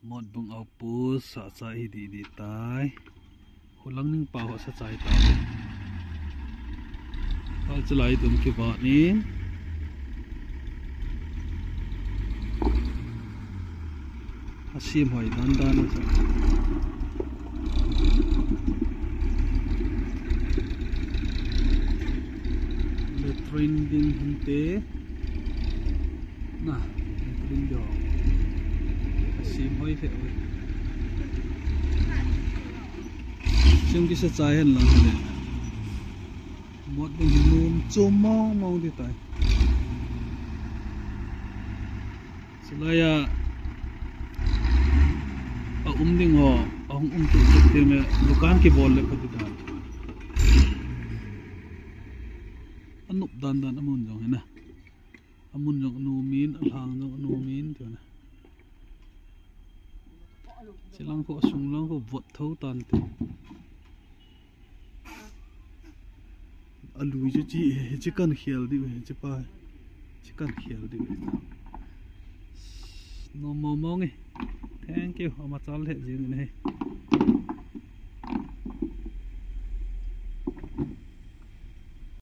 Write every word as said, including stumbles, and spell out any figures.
Motbung outpost sa chai hi di di tai. Hulang ning pa ho sa chai tai. Hal chalai tum kibat nin. Asim hoi dan dan a sa. Le trending hinte. Na, trending do. Asim hoi fe oi. Sim kisa chai hen lang le. Motbung hi nom chom mong mong di tai. Chulai a, a um ding ho, a hung um tu tu te me, dukan kibol le pha di dan. Anop dan dan amun jong hi na. Amun jong anom in, alhang jong anom in, tiu na. Chilang khu, asung lang khu, vot tho tan te. Alui chu chi, chi kan khel diu, chi pa. Chi kan khel diu. Nom mong mong e. Thank you. Ama chal he jing ne.